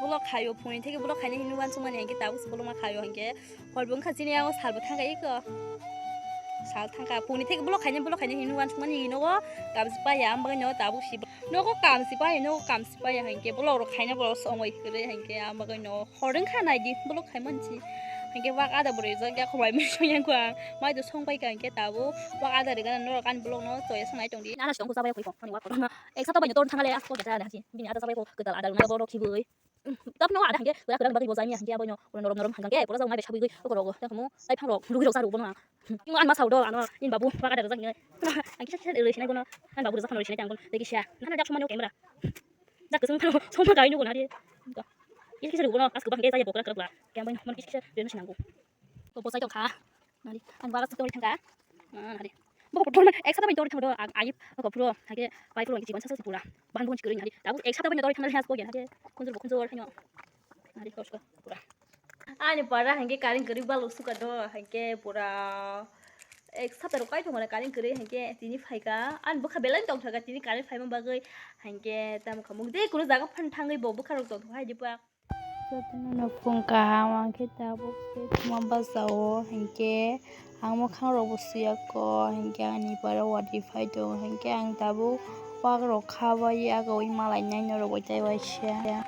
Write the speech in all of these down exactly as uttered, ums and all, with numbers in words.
Bolok khaio, phone theke bolok khaina hinwi uansukmani, hinkhe tabuk se bolok ma khaio, hinkhe hor bo wngkha chini yango sal bo thangkha iko. Sal thangkha, phone theke bolok khaina, bolok khaina hinwi uansukmani, ino o kam si paya, ang bagwi no tabuk si nogo kam si paya, nogo kam si paya, hinkhe bolok rok khaina bolok songwi kwrwi, hinkhe ang bagwi no hor wngkha naidi bolok khaimansi, hinkhe wak ada bo rijak ya, khowai mui song yang kha, mai do song pai kha, hinkhe tabuk wak ada rigana norok ani bolok no choya songnai tongdi. Nana song ko sabai kho, ani wak ko. Ek sapta bai no tor thangale as ko jata na hasi. Bini ada sabai ko kwtal ada rwna borok khibui. Tap no ada hangke kwrak kwrak bagwi bo jami hangke aboino pura norom norom hangke pura jagong nai bai sabui gwi ko rogo. Tamo tai phang rok rugwi rok sa rok bono. Ingo an ma sao do ano in babu baga da jagni. Ang kisa kisa roi sinai bono. An babu rojak roi sinai tang bono. Degi sia. Nana jak sumani camera. Jak kesung thano soma gai no gona re. Kisa kisa roi bono as ko hangke jaya bokra kwrak kwrak. Kya bai mon kisa kisa roi no sinango. Bo bosai tongkha. Nari, ang baga sik dori thangkha. Ah, nari. Bo kotor man ek sapta bai dori thangdo, ang ayip ko phuro, hake pai phuro chikon sasa sipura. Ban bon chikori nari. Tabuk ek sapta bai dori thangna has ko gen hake. Kunjur bo kunjur hanyo. Nari kosko pura. Ani para hake karing kori balu suka do, hake pura ek sapta ro kai thongna karing kori hake tini phaika. An bukha belai tongthaka tini karing phaima bagwi hake tam khamuk de kuno jaga phan thangwi bo bukha rok tongthok hai dipa. Jotono nokphung kaham, ang khe tabuk se thuma bachao, hinkhe ang mwkhang rokbo suyako, hinkhe ani para watwi phai tongo, hinkhe ang tabuk wak rok kha bai agaui malainai norok bai tei waisa.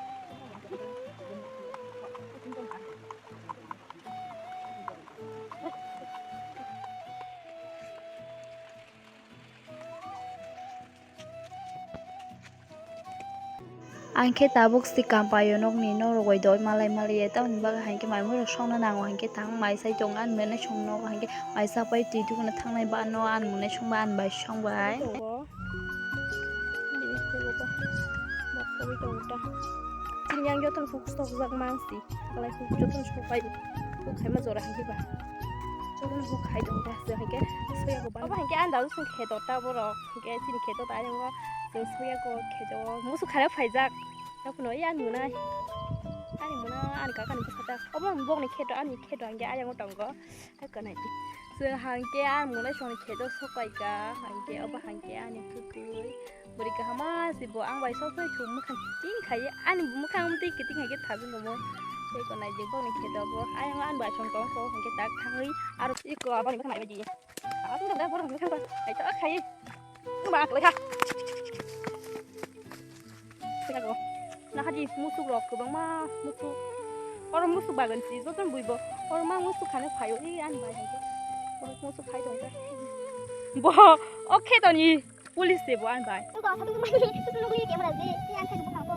Ang khe tabuk si kampaio nokni norok bai doi malai maliya, tamoni bagwi hinkhe mai mui rok songna nango, hinkhe tang mai sai tongo ani mwnai song nogo, hinkhe mai sapai twi dukano thangnai ba ano ani mwnai songba ani bai songbai. Chini yang jotono huk sokjak mansi, belai huk jotono sopai huk khaima jora hinkhe ba. Jotono huk khai tong ta se hinkhe soya go ba. Obo hinkhe ang dalu song kheto ta borok hinkhe chini kheto ta ani mo chwng soya go kheto musu khara phaijak. Takhwno ya nunai ani muna ani kaka ni bwsajak obo bokni kheto ani kheto hinkhe ayang o tongo. Hai kanai di. Chwng hangke ang mwnai songni kheto sokaika, hangke obo hangke ani thutui. Bwrwi kahama si bo ang bai sok sok thum mwkhang kiting khai, ani mwkhang mwtwi kiting hai khe thajwk nungmo. Tei kanai di bokni kheto bo ayang ani bai song tong kho hangke tak thangwi aro iko aboni mwkhang nai bai di. Abo tong da borok mwkhang ba. Hai to khai. Numa kwlai kha. Sikago. Nahadi musuk rok kwbangma musuk. Oro musuk bagan si joto bui bo. Oro ma musuk khane phaio e ani bai hai. Oro musuk khai tong kha. Bo o khe toni police se bo ani bai. Ko sa tu mai tu tu nugui ke mara je. Ti an khai bu khang ko.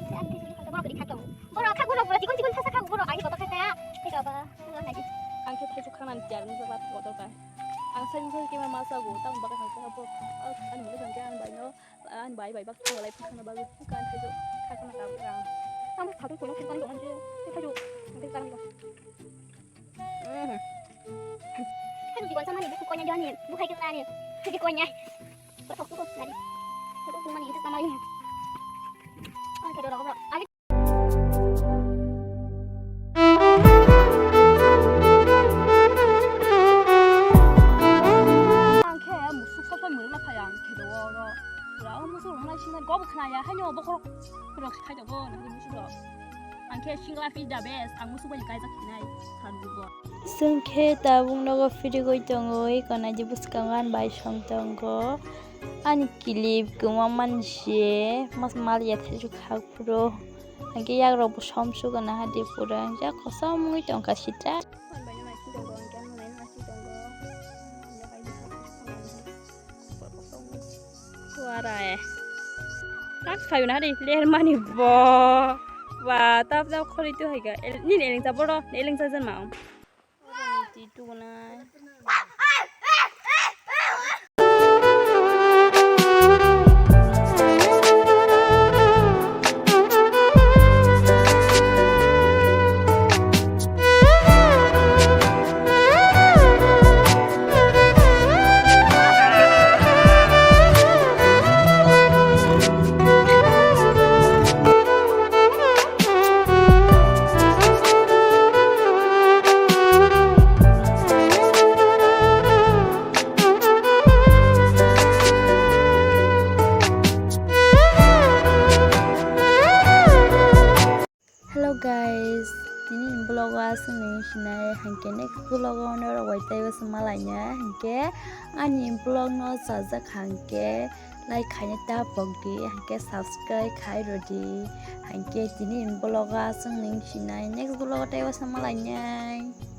Ti an khai bu khang ko. Boro kha boro boro jikon jikon thasa kha boro ani baba kha kha. Ti ka ba. Nahadi. Ang khe phai su khana ni jar ni ba bot ko ka. Ang sai mungsa khe ma masa go, tamo bagwi hangke abo, ah, ani mungsa hangke ani bai no, ah, ani bai bai bak thang lai phang na bagwi, kan thai jo, thai khana ka bra. Tamo thatu kono thang kan ko manje, thai jo, hangke kan ko. Mhm. Thai jo, kon samani, bu konya jani, bu khai kena ni, thai konya. Ko thok ko nari. Ko thok mani, itu samani. Ang khe doro ko. Ang khe musuk sokha mwrwkna phai ang khe do oro. Pura o musuk rok nai sinai gobo khnaya haino bokhorok rok khai do bo nang musuk rok. Ang khe singla phi da best ang musuk bai kaijak khinai khan dugo. Chwng khe tabuk nogo phirigwi tongwi kanai di bwskango ani bai song tongo. Ani clip kwma manse mas mal ya thaisu khak phuru. Hingke yagrok bo som sugana hadi pura. Yak kosom wngwi tongkha sitra. Warai. Tak sayuna hadi ler mani bo. Wa tap tap khori tu haiga. Nini elengsa boro, elengsa janma. Guys, tini vlog o aswk nung sinai, hwnkhe next vlog o norok bai teibo se malaina, hwnkhe ani vlog no chajak hwnkhe like khaina ta pokdi, hwnkhe subscribe khai rwdi, hwnkhe tini vlog o aswk nung sinai, next vlog o teibo se malainai.